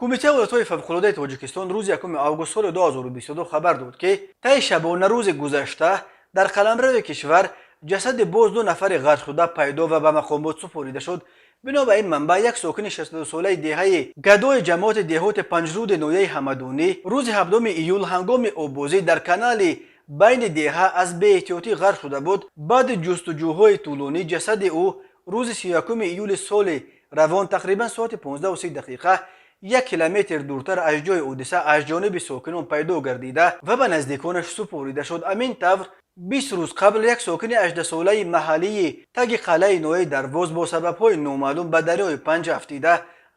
Кумитаи ҳолатҳои фавқулодаи Тоҷикистон рӯзи 1 август соли 2022 хабар дод, ки таи шабонарӯзи гузашта дар қаламрави кишвар ҷасади боз ду нафари ғарқшуда пайдо ва ба мақомот супорида шуд. Бино ба ин манбаъ, як сокини 62-солаи деҳаи Гадои ҷамоати деҳоти Панҷруди ноҳияи Ҳамадонӣ рӯзи 7 июл ҳангоми оббозӣ дар канали байни деҳа аз беэҳтиётӣ ғарқ шуда буд. Баъди ҷустуҷӯҳои тӯлонӣ ҷасади ӯ рӯзи 31 июли соли равон тақрибан соати 15:30 дақиқа 1 километр дуртар аз ҷои ҳодиса аз ҷониби сокинон пайдо гардида ва ба наздиконаш супорида шуд. Ҳамин тавр, 20 рӯз қабл як сокини 18-солаи маҳаллии Таги Қалъаи ноҳияи Дарвоз бо сабабҳои номаълум ба дарёи Панҷ афтида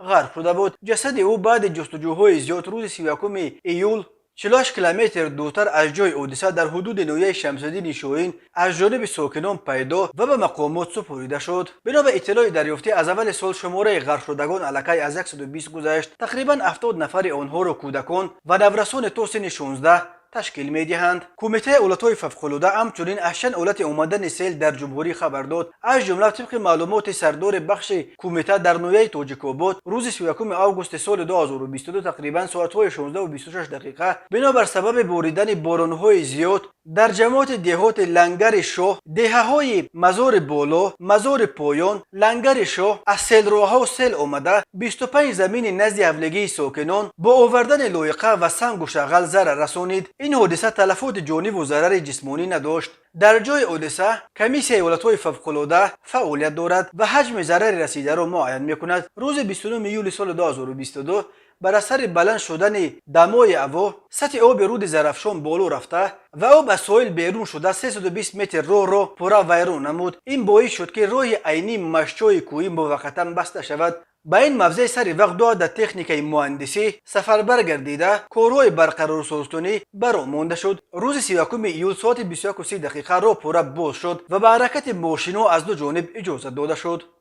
ғарқ шуда буд. Ҷасади ӯ баъди ҷустуҷӯҳои зиёд рӯзи 31 июл 48 километр дуртар аз ҷои ҳодиса дар ҳудуди ноҳияи Шамсиддини Шоҳин аз ҷониби сокинон пайдо ва ба мақомот супорида шуд. Бино ба иттилои дарёфтӣ, аз аввали сол шумораи ғарқшудагон аллакай аз 120 гузашт. Тақрибан 70 нафари онҳоро кӯдакон ва наврасони то синни 16 ташкил медиҳанд. Кумитаи ҳолатҳои фавқулода ҳамчунин аз чанд ҳолати омадани сел дар ҷумҳурӣ хабар дод. Аз ҷумла, тибқи маълумоти сардори бахши кумита дар ноҳияи Тоҷикобод, рӯзи 31 августи соли 2022 тақрибан соатҳои 16:26 дақиқа бинобар сабаби боридани боронҳои зиёд дар ҷамоати деҳоти Лангари Шоҳ, деҳаҳои Мазори Боло, Мазори Поён, Лангари Шоҳ аз селроҳҳо сел омада, 25 замини назди ҳавлигии сокинон бо овардани лоиқа ва сангу шағал зарар расонид. Ин ҳодиса талафоти ҷониву зарари ҷисмонӣ надошт. Дар ҷои ҳодиса комиссияи ҳолатҳои фавқулода фаъолият дорад ва ҳаҷми зарари расидаро муайян мекунад. Рӯзи 29 июли соли 2022 бар асари баланд шудани дамои ҳаво сатҳи оби руди Зарафшон боло рафта ва об аз соҳил берун шуда, 320 метр роҳро пурра вайрон намуд. Ин боис шуд, ки роҳи Айнии Машчои кӯҳӣ муваққатан баста шавад. Ба ин мавзеъ сари вақт ду адад техникаи муҳандисӣ сафарбар гардида, корҳои барқарорсозкунӣ ба роҳ монда шуд. Рӯзи 31 июл соати 21:30 дақиқа роҳ пурра боз шуд ва ба ҳаракати мошинҳо аз ду ҷониб иҷозат дода шуд.